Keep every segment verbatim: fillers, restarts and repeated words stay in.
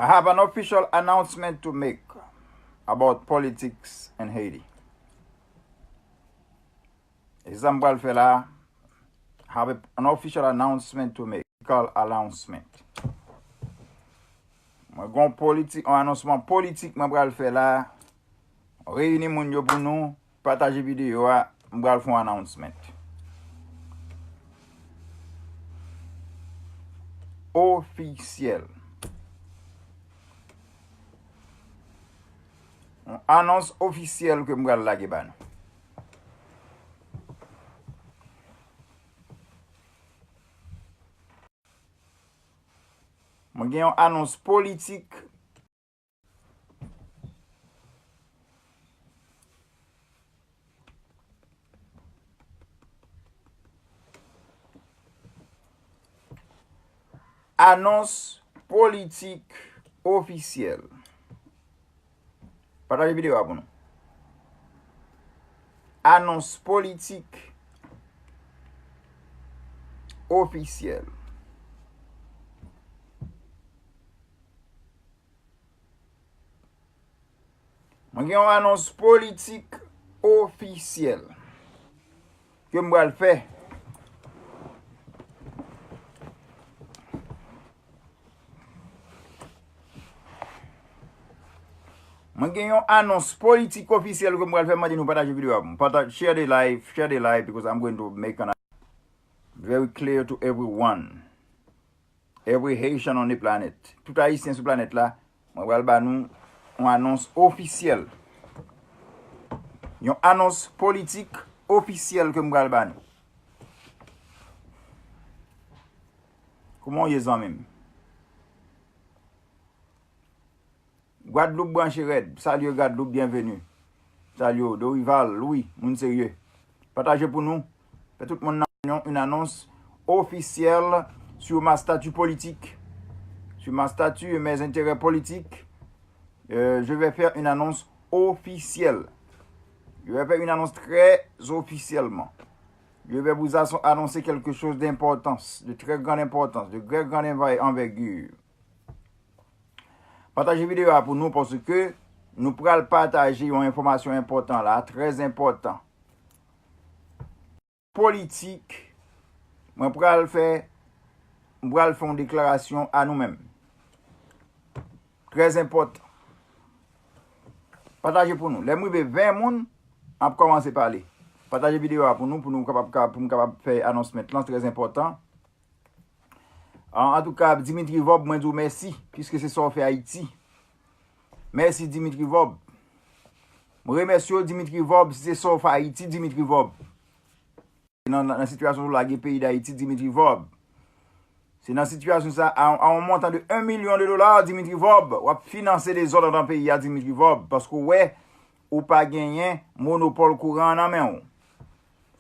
I have an official announcement to make about politics in Haiti. E sa m pral fè la. Have a, an official announcement to make. Call announcement. Mwen gon politik, yon anonsman politik mwen pral fè la. Reyini moun yo pou nou pataje videyo a. M pral fè yon announcement ofisyèl. Yon anons ofisyèl ke m pral lage ba nou. Mwen gen yon anons politik. Anons politik ofisyèl. Pataje videyo a pou nou. Anons politik ofisyèl. Mwen gen yon anons politik ofisyèl ke m pral fè. Mwen gen yon anons politik ofisyèl ke m pral fè, mande nou pataje videyo a pou m. Pata-, share the live, share the live because I'm going to make an very clear to everyone. Every Haitian on the planet. Tout Ayisyen sou planèt la, mwen pral ba nou yon anons ofisyèl. Yon anons politik ofisyèl ke m pral ba nou. Kòman w ye, zanmi m? Gwadloup branche rèd. Salye Gwadloup, byenveni. Salye w, Dorival, Louis, moun serye. Pataje pou nou. Fè tout moun nan yon, une annonce officielle sur ma statut politique. Sur ma statut et mes intérêts politiques, euh, je vais faire une annonce officielle. Je vais faire une annonce très officiellement. Je vais vous asso-, annoncer quelque chose d'importance, de très grande importance, de très grande enver-, envergure. Pataje videyo a pou nou paske nou pral pataje yon enfòmasyon enpòtan la, trè enpòtan. Politik, mwen pral fè, m pral fè yon deklarasyon a nou menm. Trè enpòtan. Pataje pou nou. Lè m rive ven moun, m ap kòmanse pale. Pataje videyo a pou nou, pou nou kapab, ka-, pou m kapab fè anonsman lan, trè enpòtan. An, antouka, Dimitri Vorbe, mwen di w mèsi, piske se sa w fè Ayiti. Mèsi, Dimitri Vorbe. Mwen remèsye w, Dimitri Vorbe, si se sa w fè Ayiti, Dimitri Vorbe. Nan, nan, nan sitiyasyon w lage peyi Dayiti, Dimitri Vorbe. Se nan sitiyasyon sa, a, a yon montan de un milyon de dola, Dimitri Vorbe, w ap finanse dezòd anndan peyi a, Dimitri Vorbe, paske w wè, ou pa genyen monopòl kouran an nan men w.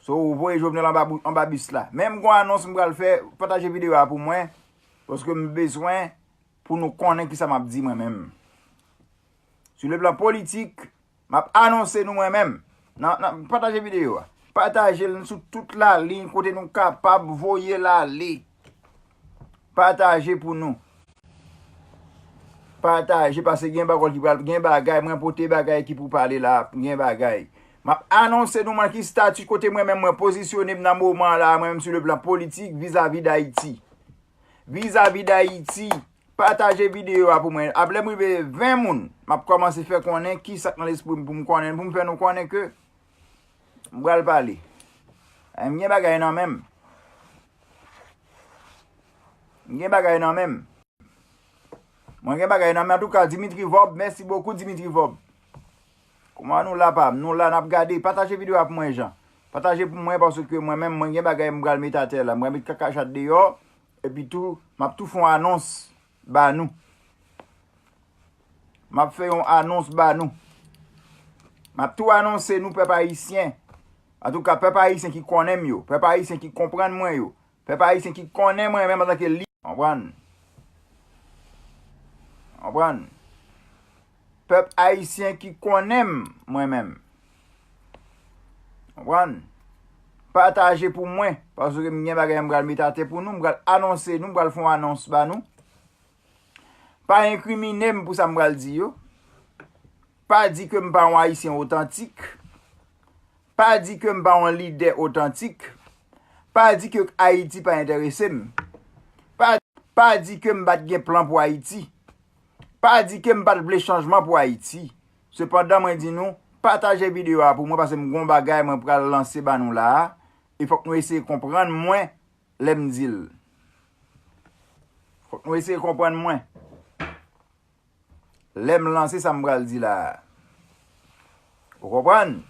So, ou voye Jovenel anba bou-, anba bis la. Men m gon anons m pral fè, pataje videyo a pou mwen, paske m bezwen pou nou konnen kisa m ap di mwen menm. Sou le plan politik, m ap anonse nou mwen menm. Nan, nan, pataje videyo a. Pataje l sou tout laliny kote nou kapab voye l ale. Pataje pou nou. Pataje, paske gen bagay ki pral, gen bagay, mwen pote bagay ki pou pale la, gen bagay. M ap anonse nou mwen ki stati kote mwen menm mwen pozisyone m nan moman la, mwen menm sou le plan politik vizavi Dayiti. Vizavi Dayiti, pataje videyo a pou mwen. Apre m rive ven moun, m ap kòmanse fè konnen kisa k nan lespri m pou m konnen, pou m fè nou konnen ke m pral pale. M gen bagay nan men m. M gen bagay nan men m. Mwen gen bagay nan men. Antouka, Dimitri Vorbe, mèsi bokou, Dimitri Vorbe. Kòman nou la, pa m? Nou la, n ap gade. Pataje videyo a pou mwen, Jan. Pataje pou mwen, paske mwen menm, mwen gen bagay m pral met atè la. M pral met kakachat deyò. Epi tou, m ap tou fè yon anons ba nou. M ap fè yon anons ba nou. M ap tou anonse nou, pèp ayisyen. Antouka, pèp ayisyen ki konnen m yo, pèp ayisyen ki konprann mwen yo, pèp ayisyen ki konnen mwen menm antanke lidè. Konprann? Konprann? Pèp ayisyen ki konnen m mwen menm. Konprann? Pataje pou mwen, paske m gen bagay m pral met atè pou nou, m pral anonse nou, m pral fè yon anons ba nou. Pa enkrimine m pou sa m pral di yo. Pa di ke m pa yon Ayisyen otantik. Pa di ke m pa yon lidè otantik. Pa di ke Ayiti pa enterese m. Pa, pa di ke m pa t gen plan pou Ayiti. Pa di ke m pa t vle chanjman pou Ayiti. Sepandan, mwen di nou, pataje videyo a pou mwen, paske m gon bagay mwen pral lanse ba nou la a. E fòk nou eseye konprann mwen lè m di l. Fòk nou eseye konprann mwen. Lè m lanse sa m pral di la a. Ou konprann?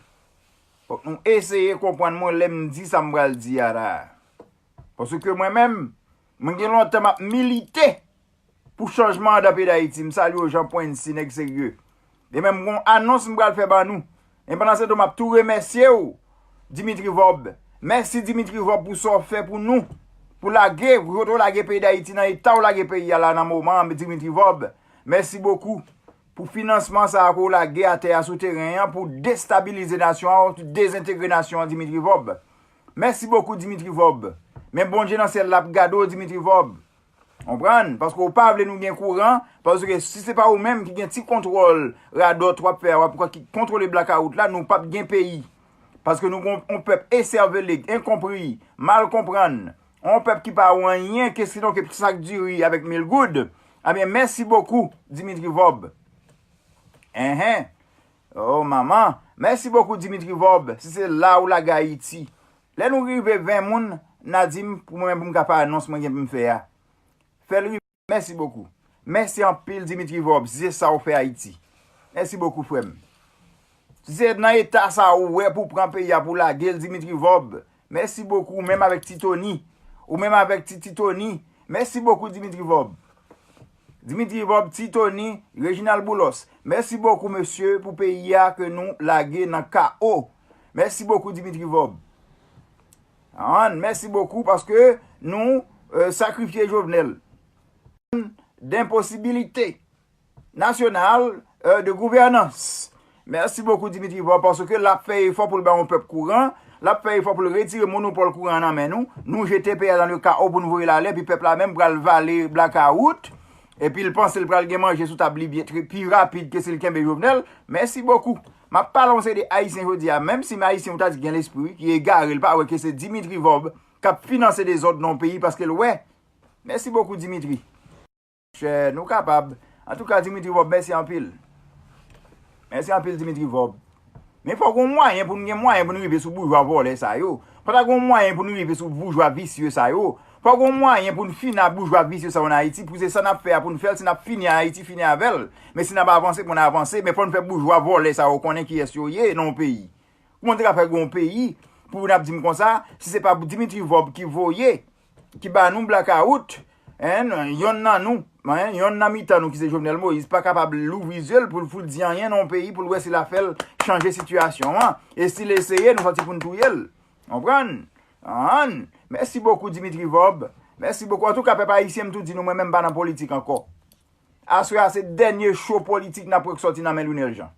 Fòk nou eseye konprann mwen lè m di sa m pral di a la a. Paske mwen menm, mwen gen lontan m ap milite pou chanjman andan peyi Dayiti. M salye w, Jean Poincy, nèg serye. E menm gon anons m pral fè ban nou. E pandan se tan, m ap tou remèsye w, Dimitri Vorbe. Mèsi, Dimitri Vorbe, pou sa w fè pou nou. Pou lage, pou kote w lage peyi Dayiti nan eta w lage peyi a la nan moman an, Dimitri Vorbe. Mèsi bokou pou finansman sa a ke w lage atè a sou teren an pou destabilize nasyon an, dezentegre nasyon an, Dimitri Vorbe. Mèsi bokou, Dimitri Vorbe. Men Bondye nan syèl la ap gade w, Dimitri Vorbe. Konprann? Paske w pa vle nou gen kouran, paske si se pa ou menm ki gen ti kontwòl radòt w ap fè a, w ap ki kontwole blakawout la, nou p ap gen peyi. Paske nou gon yon pèp esèvele, enkonpri, mal konprann, yon pèp ki pa wè anyen ke sinon ke sak diri avèk mil goud. Ebyen, mèsi bokou, Dimitri Vorbe. Enhen. Oh, manman. Mèsi bokou, Dimitri Vorbe. Si se la ou lage Ayiti. Lè nou rive ven moun, n a di m, pou mwen menm, pou m ka fè anons mwen gen pou m fè a. Fè l rive. Mèsi bokou. Mèsi anpil, Dimitri Vorbe, si se sa ou fè Ayiti. Mèsi bokou, frè m. Si se nan eta sa ou wè pou pran peyi a, pou lage l, Dimitri Vorbe, mèsi bokou, ou menm avèk Ti Tony. Ou menm avèk Ti, Ti Tony. Mèsi bokou, Dimitri Vorbe. Dimitri Vorbe, Ti Tony, Reginald Boulos. Mèsi bokou, mesye, pou peyi a ke nou lage nan kawo. Mèsi bokou, Dimitri Vorbe. Ann, mèsi bokou paske nou, euh, sakrifye Jovenel. D'impossibilité nationale, euh, de gouvernance. Mèsi bokou, Dimitri Vorbe, paske l ap fè efò pou l bay yon pèp kouran, l ap fè efò pou l retire monopòl kouran an nan men nou. Nou jete peyi a dans le chaos pou nou voye l ale, epi pèp la menm pral vale blakawout, epi l panse l pral gen manje sou tab li byen, pi rapid ke si l kenbe Jovenel. Mèsi bokou. M ap pale yon seri de Ayisyen jodi a, menm si m Ayisyen, ou ta di gen lespri, ki egare, l pa wè ke se Dimitri Vorbe k ap finanse dezòd nan yon peyi, paske l wè. Mèsi bokou, Dimitri. Chè, nou kapab. Antouka, Dimitri Vorbe, mèsi anpil. Mèsi anpil, Dimitri Vorbe. Men fò gon mwayen pou n gen mwayen pou n rive sou boujwa vòlè sa yo. Fò ta gon mwayen pou n rive sou boujwa visye sa yo. Fò gon mwayen pou n fini ak boujwa visye sa yo ann Ayiti, pou se sa n ap fè a, pou n fè l, si n ap fini Ayiti, fini avè l. Men si n ap avanse, pou n avanse, men fò n fè boujwa vòlè sa yo konnen kiyès yo ye nan yon peyi. Kouman w te ka fè gen yon peyi pou n ap di m konsa, si se pa Dimitri Vorbe ki voye, ki ba nou blakawout, en, yonn nan nou, en, yonn nan mitan nou ki se Jovenel Moïse, pa kapab louvri zye l pou l fout di anyen nan yon peyi pou l wè si l a fè l chanje sitiyasyon an. E si l eseye, nou sòti pou n touye l. Konprann? Ann. Mèsi bokou, Dimitri Vorbe. Mèsi bokou. Antouka, pèp ayisyen, m tou di nou, mwen menm m pa nan politik ankò. Aswè a se dènye cho politik n ap wè k sòti nan men Lunel Jean.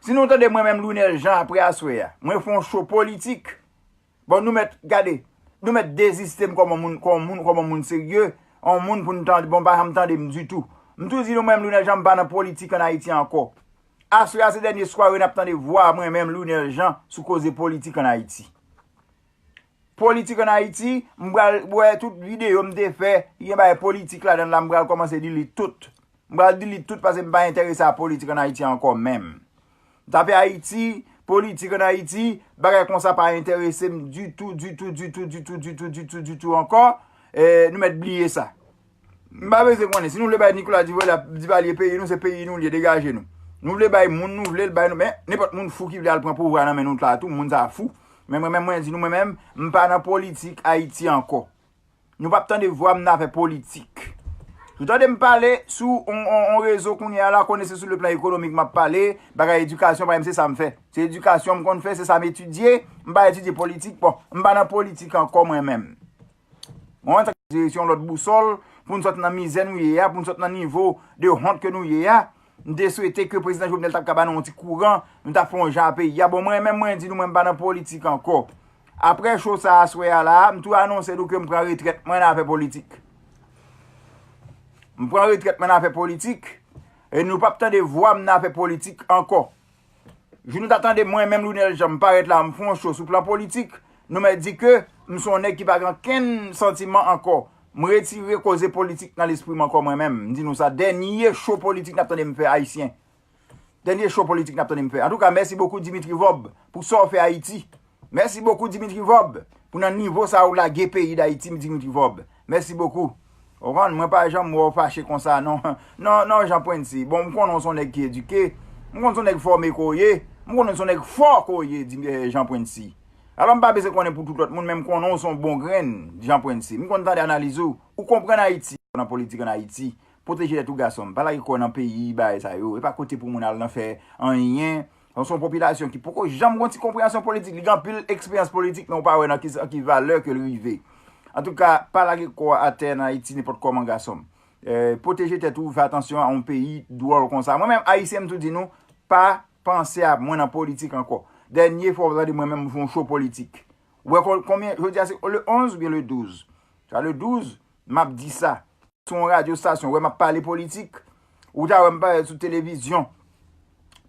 Si nou tande mwen menm Lunel Jean apre aswè a, mwen fè yon cho politik. Bon, nou mèt gade, nou mèt deziste m kòm yon moun, kòm yon moun, kòm yon moun serye, yon moun pou n tande, bon, pa janm tande m ditou. M tou di nou mwen menm Lunel Jean, m pa nan politik ann Ayiti ankò. Aswè a se dènye sware n ap tande vwa mwen menm Lunel Jean sou koze politik ann Ayiti. Politik ann Ayiti, m pral wè tout videyo m te fè, ki gen bagay politik ladan l la, m pral kòmanse delete tout. M pral delete tout paske m pa enterese a politik ann Ayiti ankò menm. M t ap fè Ayiti, politik ann Ayiti, bagay konsa pa enterese m ditou, ditou, ditou, ditou, ditou, ditou, ditou ankò. Eh, nou mèt bliye sa. M pa bezwen konnen. Si nou vle bay Nicolas Duvalier, Duvalier peyi nou, se peyi nou l ye, degaje nou. Nou vle bay moun nou vle l bay nou, men nenpòt moun fou ki vle al pran pouvwa nan men nou la tou, moun sa a fou. Men mwen menm, mwen di nou, mwen menm, m pa nan politik Ayiti ankò. Nou p ap tande vwa m nan afè politik. Si w tande m pale sou on, on, on rezo kounye a la, konnen se sou le plan ekonomik m ap pale, bagay edikasyon, pa egzanp, se sa m fè. Se edikasyon m konn fè, se sa m etidye, m pa etidye politik. Bon, m pa nan politik ankò mwen menm. Mwen, sa se yon lòt bousòl, pou n sot nan mizè nou ye a, pou n sot nan nivo de wont ke nou ye a. M te swete ke prezidan Jovenel t ap ka ba nou yon ti kouran, nou t ap fè yon jan a peyi a. Bon, mwen menm, mwen di nou, mwen m pa nan politik ankò. Apre cho sa a aswè a la, m tou anonse nou ke m pran retrèt mwen nan afè politik. M pran retrèt mwen nan afè politik. E nou p ap tande vwa m nan afè politik ankò. Jou nou ta tande mwen menm Lunel Jean m parèt la, m fè yon cho sou plan politik, nou mèt di ke m se yon nèg ki pa gen okenn santiman ankò. M retire koze politik nan lespri m ankò mwen menm. M di nou sa, dènye cho politik n ap tande m fè, Ayisyen. Dènye cho politik n ap tande m fè. Antouka, mèsi bokou Dimitri Vorbe pou sa w fè Ayiti. Mèsi bokou Dimitri Vorbe pou nan nivo sa ou lage peyi Dayiti, Dimitri Vorbe. Mèsi bokou. Ou konprann, mwen pa janm wè w fache konsa non. Non, non, Jean Prency. Bon, m konnen w se yon nèg ki edike. M konnen w se yon nèg fòme ke w ye. M konnen w se yon nèg fò ke w ye, Di- eh, Jean Prency. Alò, m pa bezwen konnen pou tout lòt moun, men m konnen w se yon bon grenn, Jean Prency. M konn tande analiz ou. Ou konprann Ayiti, nan politik ann Ayiti. Pwoteje tèt ou, gason m. Pa lage kò w nan peyi, bagay sa yo. E pa kote pou moun al nan fè anyen. Se yon popilasyon ki poko janm gen yon ti konpreyansyon politik. Li gen anpil eksperyans politik, men ou pa wè nan ki, ki valè ke l rive. Antouka, pa lage kò w atè nan Ayiti nenpòt kòman, gason m. Eh, pwoteje tèt ou, fè atansyon a yon peyi dwòl konsa. Mwen menm, Ayisyen, m tou di nou, pa panse a mwen nan politik ankò. Dènye fwa w tande mwen menm m fè yon cho politik. Ou wè kon- konbyen, jodi a se le onz oubyen le douz? Sa le douz, m ap di sa. Sou yon radyo estasyon, ou wè m ap pale politik. Ou ta wè m parèt sou televizyon.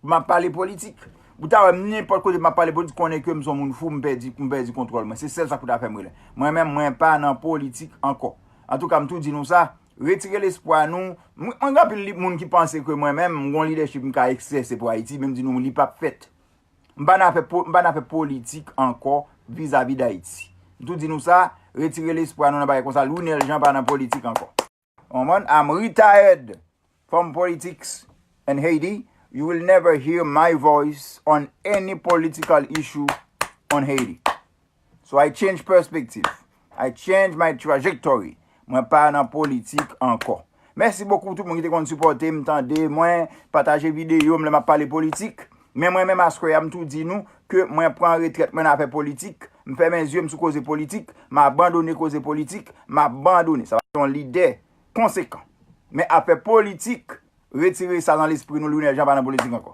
M ap pale politik. Ou ta wè m nenpòt kote m ap pale politik, konnen ke m se yon moun fou, m pèdi, m pèdi kontwòl mwen. Se sèl sa k pou ta fè m rele. Mwen menm, mwen pa nan politik ankò. Antouka, m tou di nou sa, retire lespwa nou. Mwen, mwen gen anpil li- moun ki panse ke mwen menm, m gon lidèchip m ka egzèse pou Ayiti, men m di nou, li p ap fèt. M pa nan afè po- m pa nan afè politik ankò vizavi Dayiti. M tou di nou sa, retire lespwa nou nan bagay konsa. Lunel Jean pa nan politik ankò. Ou konprann? I'm retired from politics in Haiti. You will never hear my voice on any political issue on Haiti. So I change perspective. I change my trajectory. Mwen pa nan politik ankò. Mèsi bokou tout moun ki te konn sipòte m, tande mwen, pataje videyo m lè m ap pale politik. Men mwen menm aswè a, m tou di nou ke mwen pran retrèt mwen nan afè politik. M fèmen zye m sou koze politik. M abandone koze politik. M abandone. Sa va se yon lidè konsekan. Men afè politik, retire sa nan lespri nou, Lunel Jean pa nan politik ankò.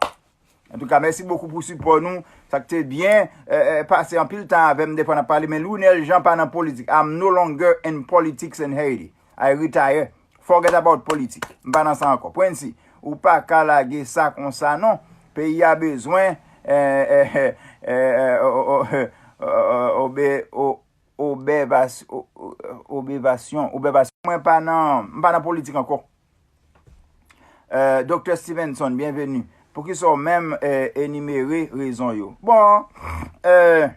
Antouka, mèsi bokou pou sipò nou. Sa k te byen, eh, eh, pase anpil tan avè m, defwa n ap pale, men Lunel Jean pa nan politik. I'm no longer in politics in Haiti. I retire. Forget about politik. M pa nan sa ankò. Prensi, ou pa ka lage sa konsa non. Peyi a bezwen, eh, eh, eh, eh, eh, o- o- o- eh, eh, eh, obe- o- obèvas- o- o- obèvasyon, obèvasyon. Mwen pa nan, m pa nan politik ankò. Eh, Doktè Stevenson, byenveni. Poukisa w menm, eh, enimere rezon yo? Bon, eh,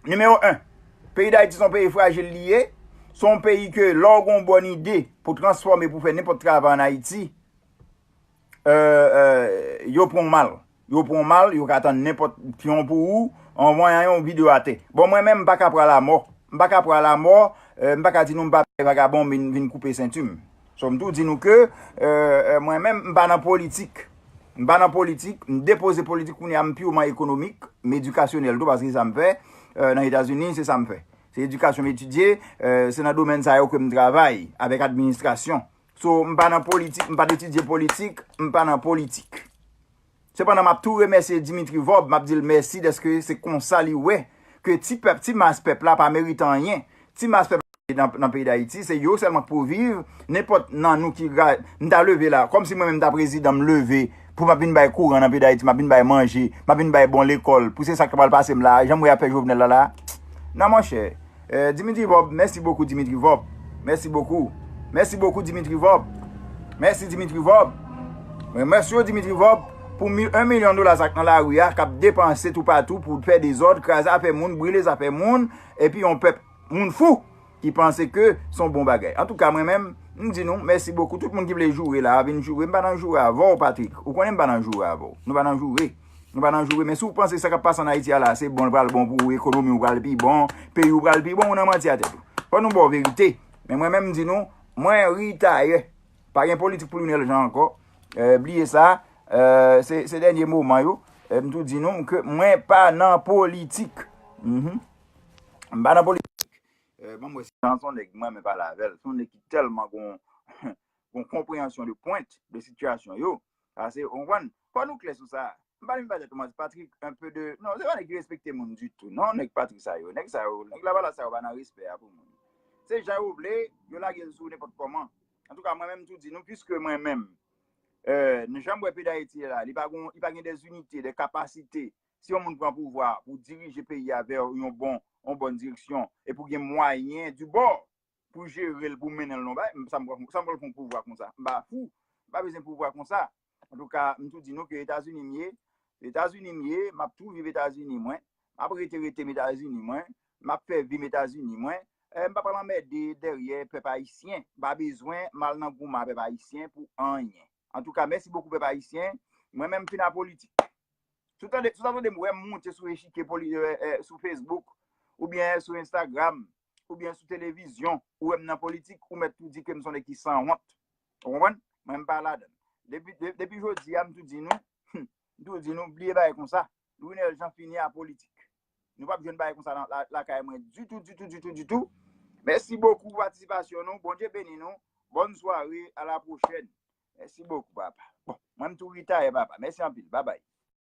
nimewo en, peyi Dayiti se yon peyi frajil li ye. Se yon peyi ke lè w gen yon bòn ide pou transfòme, pou fè nenpòt travay ann Ayiti, eh, eh, yo pran w mal. Yo pran w mal, yo ka tann nenpòt pyon pou ou, anvan yon videyo atè. Bon, mwen menm, m pa ka pran lamò. M pa ka pran lamò, eh, m pa ka di nou m pa bay vagabon vin, vin koupe senti m. So, m tou di nou ke, eh, eh, mwen menm, m pa nan politik. M pa nan politik, m depoze politik kounye a, m piman ekonomik, m edikasyonèl tou, paske se sa m fè, eh, nan Etazini, se sa m fè. Se edikasyon m etidye, eh, se nan domèn sa yo ke m travay, avèk administrasyon. So, m pa nan politik, m pa t etidye politik, m pa nan politik. Sepandan, m ap tou remèsye Dimitri Vorbe, m ap di l mèsi dèske se konsa li wè ke ti pèp, ti mas pèp la pa merite anyen. Ti mas pèp la nan, nan peyi Dayiti, se yo sèlman k pou viv. Nenpòt nan nou ki ra- m ta leve la, kòmsi mwen menm m ta prezidan, m leve pou m ap vin bay kouran nan peyi Dayiti, m ap vin bay manje, m ap vin bay bon lekòl, pou se sa k ta pral pase m la, jan m wè y ap fè Jovenel la la. Non, monchè. Eh, Dimitri Vorbe, mèsi bokou, Dimitri Vorbe. Mèsi bokou. Mèsi bokou, Dimitri Vorbe. Mèsi, Dimitri Vorbe. Mwen remèsye w, Dimitri Vorbe, pou mil, yon milyon dola sa k nan lari a, k ap depanse toupatou pou fè dezòd, kraze afè moun, brile zafè moun, epi yon pèp moun fou ki panse ke se yon bon bagay. Antouka, mwen menm, m di nou, mèsi bokou. Tout moun ki vle joure la, vin joure. M pa nan joure avè w, Patrick. Ou konnen m pa nan joure avè w. Nou pa nan joure. Nou pa nan joure, men si w panse sa k ap pase ann Ayiti a la, se bon, l pral bon pou ou, ekonomi w pral pi bon, peyi w pral pi bon, ou nan manti a tèt ou. Fò nou ba w verite. Men mwen menm, m di nou, mwen retire. Pa gen politik pou Lunel Jean ankò. Eh, bliye sa. Eh, se, se dènye moman yo. Eh, m tou di nou ke mwen pa nan politik. Mhm. M pa nan politik. Eh, ban m wè si Jean se yon nèg mwen renmen pale avè l. Se yon nèg ki tèlman gon, gon konpreyansyon de pwent de sitiyasyon yo. Sa se, ou konprann? Fò nou klè sou sa. M pa vin bay tèt ou manti, Patrick, un peu de, non, se pa nèg ki respekte moun ditou, non, nèg Patrick sa yo. Nèg sa yo, nèg Lavalas sa yo pa nan respè a pou moun. Se jan yo vle, yo lage l sou nenpòt kòman. Antouka, mwen menm tou di nou, piske mwen menm, euh, nou janm wè peyi Dayiti la, li pa gen, li pa gen de zinite, de kapasite. Si yon moun pran pouvwa pou dirije peyi a vè yon bon, yon bòn direksyon, e pou gen mwayen di bò pou jere l, pou mennen l non bay, sa m pral pran pouvwa konsa. M pa fou, m pa bezwen pouvwa konsa. Antouka, m tou di nou ke Etazini m ye, Etazini m ye, m ap tou viv Etazini mwen, m ap rete rete m Etazini mwen, m ap fè vi m Etazini mwen, eh, m pa pral anmède dèyè pèp ayisyen, m pa bezwen m al nan goumen a pèp ayisyen pou anyen. Antouka, mèsi bokou pèp ayisyen, mwen menm m fin a politik. Si w tande, si w ta tande m wè m monte sou echikye poli, eh, eh, sou Facebook, oubyen sou Instagram, oubyen sou televizyon, ou wè m nan politik, ou mèt tou di ke m se yon nèg ki sanwont. Ou konprann? Mwen, m pa ladan. Depi, de, depi jodi a, m tou di nou, m tou di nou, bliye bagay konsa. Louinel Jean fini a politik. Nou p ap jwenn bagay konsa nan la, lakay mwen ditou, ditou, ditou, ditou. Mèsi bokou pou patisipasyon nou. Bondye beni nou. Bòn sware. A la pwochèn. Mèsi bokou, papa. Bon, mwen, m tou ritaye, papa. Mèsi anpil. Babay.